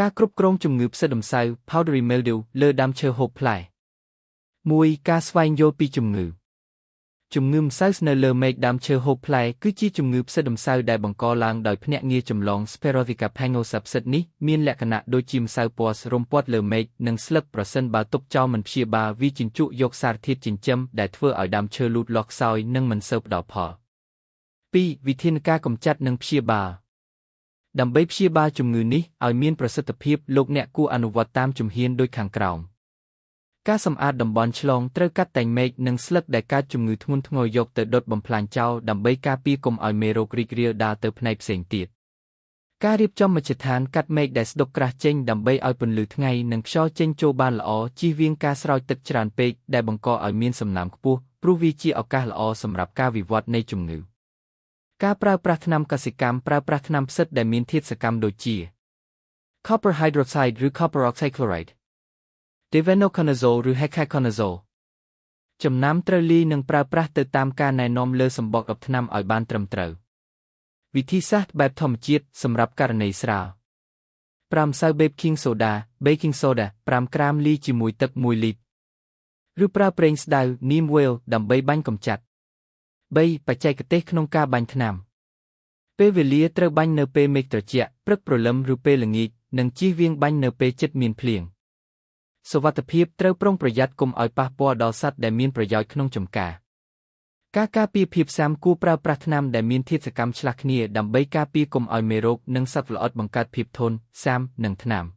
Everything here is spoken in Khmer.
ការគ្រប់គ្រងជំងឺផ្សិតម្សៅ powdery mildew លើដើមឈើហូបផ្លែ1ការស្វែងយល់ពីជំងឺជំងឺម្សៅស្នៅលើមែកដើមឈើហូបផ្លែគឺជាជំងឺផ្សិតម្សៅដែលបង្កឡើងដោយភ្នាក់ងារចម្លង Sphaerotheca pangosa ផ្សិតនេះមានលក្ខណៈដូចជាម្សៅពណ៌រុំព័ទ្ធលើមែកនិងស្លឹកប្រសិនបើទុកចោលមិនព្យាបាលវាជញ្ជក់យកសារធាតុចិញ្ចឹមដែលធ្វើឲ្យដើមឈើលូតលាស់ខ្សោយនិងមិនសូវផ្ដល់ផល2វិធានការកម្ចាត់និងព្យាបាលដើម្បីព្យាបាលជំងឺនេះឲ្យមានប្រសិទ្ធភាពលោកអ្នកគួរអនុវត្តតាមជំហានដូចខាងក្រោមការសម្អាតតំបន់ឆ្លងត្រូវកាត់តែងមែកនិងស្លឹកដែលកើតជំងឺធ្ងន់ធ្ងរយកទៅដុតបំផ្លាញចោលដើម្បីការពារកុំឲ្យមេរោគរីករាលដាលទៅផ្នែកផ្សេងទៀតការរៀបចំមជ្ឈដ្ឋានកាត់មែកដែលស្ដុកក្រាស់ចេញដើម្បីឲ្យពន្លឺថ្ងៃនិងខ្យល់ចេញចូលបានល្អជៀសវាងការស្រោចទឹកច្រើនពេកដែលបង្កឲ្យមានសំណើមខ្ពស់ព្រោះវាជាឱកាសល្អសម្រាប់ការវិវត្តនៃជំងឺការប្រើប្រាស់ថ្នាំកសិកម្មប្រើប្រាស់ថ្នាំផ្សិតដែលមានធាតុសកម្មដូចជា Copper hydroxide ឬ Copper oxychloride Difenoconazole ឬ Hexaconazole ចំណាំត្រូវលាយនិងប្រើប្រាស់ទៅតាមការណែនាំលើសម្បកដបថ្នាំឲ្យបានត្រឹមត្រូវវិធីសាស្ត្របែបធម្មជាតិសម្រាប់ករណីស្រាល5ម្សៅ baking soda baking soda 5ក្រាមលាយជាមួយទឹក1លីត្រឬប្រើប្រេងស្ដៅ neem oil ដើម្បីបាញ់កម្ចាត់3បច្ចេកទេសក្នុងការបាញ់ថ្នាំពេលវេលាត្រូវបាញ់នៅពេលមេឃត្រជាក់ព្រឹកព្រលឹមឬពេលល្ងាចនិងជៀសវាងបាញ់នៅពេលជិតមានភ្លៀងសុវត្ថិភាពត្រូវប្រុងប្រយ័ត្នកុំឲ្យប៉ះពាល់ដល់សត្វដែលមានប្រយោជន៍ក្នុងចំការការការពារភាពស៊ាំគួរប្រើប្រាស់ថ្នាំដែលមានធាតុសកម្មឆ្លាស់គ្នាដើម្បីការពារកុំឲ្យមេរោគនិងសត្វល្អិតបង្កើតភាពធន់ស៊ាំនឹងថ្នាំ។